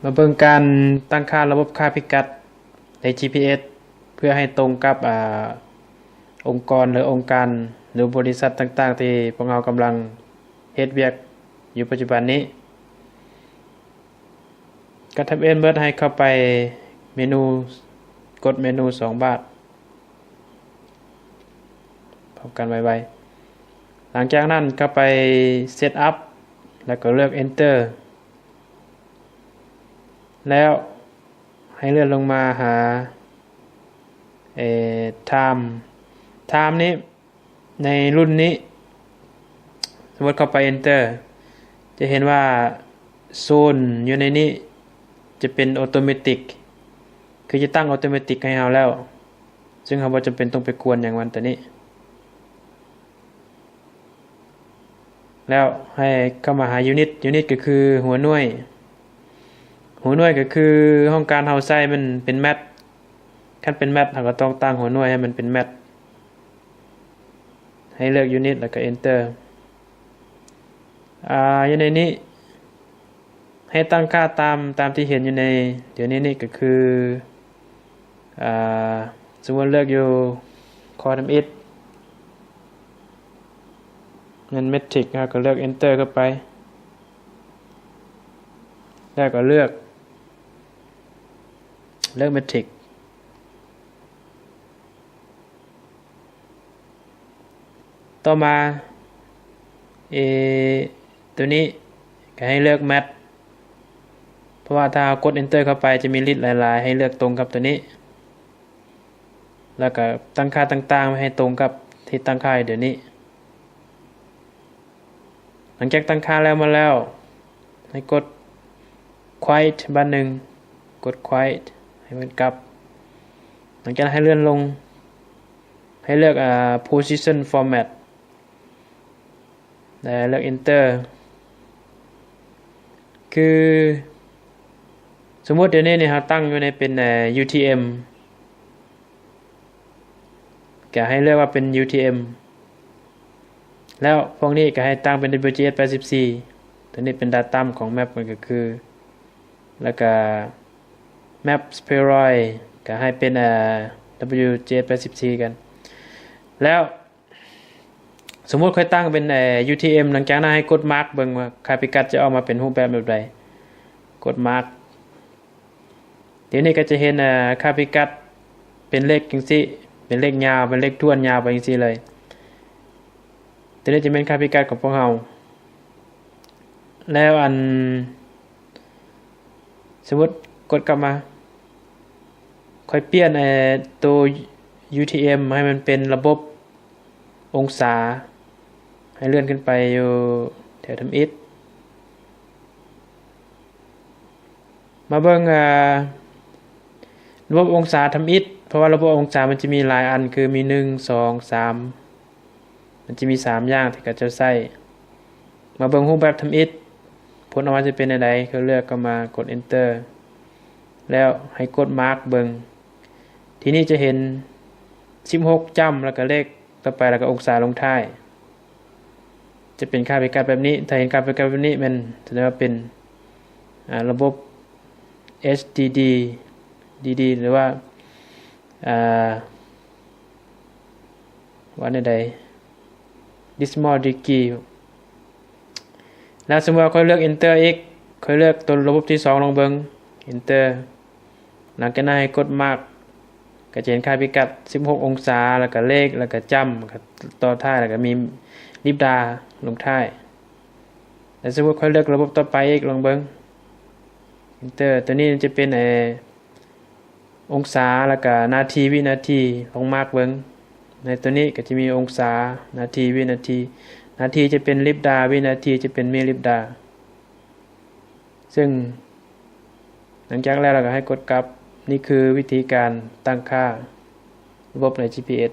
ມາເບິ່ງການຕັ້ງຄ່າລະບົບຄ່າພິກັດໃນ ຈີພີເອັສ ເພື່ອໃຫ້ຕົງກັບ ອາ ອົງກອນ ຫຼື ອົງການ ຫຼື ບໍລິສັດຕ່າງໆ ທີ່ພວກເຮົາກຳລັງເຮັດວຽກຢູ່ປັດຈຸບັນນີ້. ການທຳອິດເບິດໃຫ້ເຂົ້າໄປເມນູ ກົດເມນູສອງບາດ. ພ້ອມກັນໄວໆ. ຫຼັງຈາກນັ້ນເຂົ້າໄປ Setup ແລ້ວກໍເລືອກ Enter ແລ້ວໃຫ້ເລື່ອນລົງມາຫາ ເອີ Time. Time ນີ້ ໃນລຸ້ນນີ້ ສົມມຸດເຂົ້າໄປ Enter ຈະເຫັນວ່າໂຊນຢູ່ໃນນີ້ຈະເປັນ Automatic ຄືຈະຕັ້ງ Automatic ໃຫ້ເຮົາແລ້ວ. ຊຶ່ງເຮົາບໍ່ຈຳເປັນຕ້ອງໄປກວນຫຍັງມັນຕົວນີ້. ແລ້ວໃຫ້ເຂົ້າມາຫາ Unit. Unit ກໍຄືຫົວໜ່ວຍ. ຫົວໜ່ວຍກໍຄືຫ້ອງການເຮົາໃຊ້ມັນເປັນແມັດ. ຄັນເປັນແມັດ ເຮົາກໍຕ້ອງຕັ້ງຫົວໜ່ວຍໃຫ້ມັນເປັນແມັດ. ໃຫ້ເລືອກ Unit ແລ້ວກໍ Enter. ອາ ຢູ່ໃນນີ້ ໃຫ້ຕັ້ງຄ່າຕາມ ຕາມທີ່ເຫັນຢູ່ໃນດຽວນີ້ນີ້ກໍຄື ອາ ສົມມຸດເລືອກຢູ່ຂໍ້ທຳອິດ ແມ່ນ Metric ເຮົາກໍເລືອກ Enter ເຂົ້າໄປ ແລ້ວກໍເລືອກ ເລືອກ Metric. ຕໍ່ມາ ເອ ຕົວນີ້ກໍໃຫ້ເລືອກ Math ເພາະວ່າຖ້າເຮົາກົດ Enter ເຂົ້າໄປ ຈະມີລິດຫຼາຍໆ ໃຫ້ເລືອກຕົງກັບຕົວນີ້ ແລ້ວກໍຕັ້ງຄ່າຕ່າງໆ ໃຫ້ຕົງກັບທີ່ຕັ້ງຄ່າຢູ່ດຽວນີ້. ຫຼັງຈາກຕັ້ງຄ່າແລ້ວ ມາແລ້ວ ໃຫ້ກົດ Quiet ບາດໜຶ່ງ, ກົດ Quiet ໃຫ້ມັນກັບ. ຫຼັງຈາກນັ້ນໃຫ້ເລື່ອນລົງ ໃຫ້ເລືອກ ອາ Position Format ແລ້ວເລືອກ Enter. ຄືສົມມຸດດຽວນີ້ນີ້ ເຮົາຕັ້ງຢູ່ໃນເປັນ ອາ UTM ກໍໃຫ້ເລືອກວ່າເປັນ UTM ແລ້ວພວກນີ້ກໍໃຫ້ຕັ້ງເປັນ WGS ແປດສິບສີ່ ຕົວນີ້ເປັນ Datum ຂອງ Map ມັນກໍຄື ແລ້ວກໍ Map Spheroid ກໍໃຫ້ເປັນ ອາ WGS ແປດສິບສີ່ກັນ. ແລ້ວສົມມຸດຂ້ອຍຕັ້ງເປັນ ເອີ UTM ຫຼັງຈາກນັ້ນໃຫ້ກົດ Mark ເບິ່ງວ່າຄ່າພິກັດຈະອອກມາເປັນຮູບແບບແບບໃດ. ກົດ Mark ດຽວນີ້ກໍຈະເຫັນ ເອີ ຄ່າພິກັດເປັນເລກຈັ່ງຊີ້ ເປັນເລກຍາວ ເປັນເລກຖ້ວນຍາວໄປຈັ່ງຊີ້ເລີຍ. ຕົວນີ້ຈະແມ່ນຄ່າພິກັດຂອງພວກເຮົາ. ແລ້ວອັນ ສົມມຸດກົດກັບມາ ຂ້ອຍປ່ຽນ ເອີ ໂຕ UTM ໃຫ້ມັນເປັນລະບົບ ອົງສາ ໃຫ້ເລື່ອນຂຶ້ນໄປຢູ່ແຖວທຳອິດ. ມາເບິ່ງ ອາ ລະບົບອົງສາທຳອິດ ເພາະວ່າລະບົບອົງສາມັນຈະມີຫຼາຍອັນ ຄືມີ ໜຶ່ງ ສອງ ສາມ ມັນຈະມີສາມຢ່າງທີ່ເຂົາເຈົ້າໃຊ້. ມາເບິ່ງຮູບແບບທຳອິດ ຜົນອອກມາຈະເປັນແນວໃດ ຄືເລືອກເຂົ້າມາ ກົດ Enter ແລ້ວໃຫ້ກົດ Mark ເບິ່ງ. ທີນີ້ຈະເຫັນສິບຫົກຈ້ຳ ແລ້ວກໍເລກຕໍ່ໄປ ແລ້ວກໍອົງສາລົງທ້າຍ ຈະເປັນຄ່າພິກັດແບບນີ້. ຖ້າເຫັນຄ່າພິກັດແບບນີ້ ແມ່ນສະແດງວ່າເປັນ ອາ ລະບົບ HDD DD ຫຼືວ່າ ອາ ວ່າແນວໃດ Decimal Degree. ແລ້ວສົມມຸດວ່າຂ້ອຍເລືອກ Enter ອີກ ຂ້ອຍເລືອກຕົວລະບົບທີສອງລອງເບິ່ງ Enter. ຫຼັງຈາກນັ້ນໃຫ້ກົດ Mark ກໍຈະເຫັນຄ່າພິກັດສິບຫົກອົງສາ ແລ້ວກໍເລກ ແລ້ວກໍຈ້ຳ ແລ້ວກໍຕໍ່ທ້າຍ ແລ້ວກໍມີລິບດາລົງທ້າຍ. ແລ້ວສົມມຸດຂ້ອຍເລືອກລະບົບຕໍ່ໄປອີກ ລອງເບິ່ງ Enter. ຕົວນີ້ຈະເປັນ ເອີ ອົງສາ ແລ້ວກະນາທີ ວິນາທີ ລອງມາກເບິ່ງ. ໃນຕົວນີ້ກໍຈະມີອົງສາ, ນາທີ, ວິນາທີ. ນາທີຈະເປັນລິບດາ, ວິນາທີຈະເປັນມິລລິບດາ. ເຊິ່ງຫຼັງຈາກແລ້ວ ເຮົາກໍໃຫ້ກົດກັບ. ນີ້ຄືວິທີການຕັ້ງຄ່າລະບົບໃນ ຈີພີເອັສ.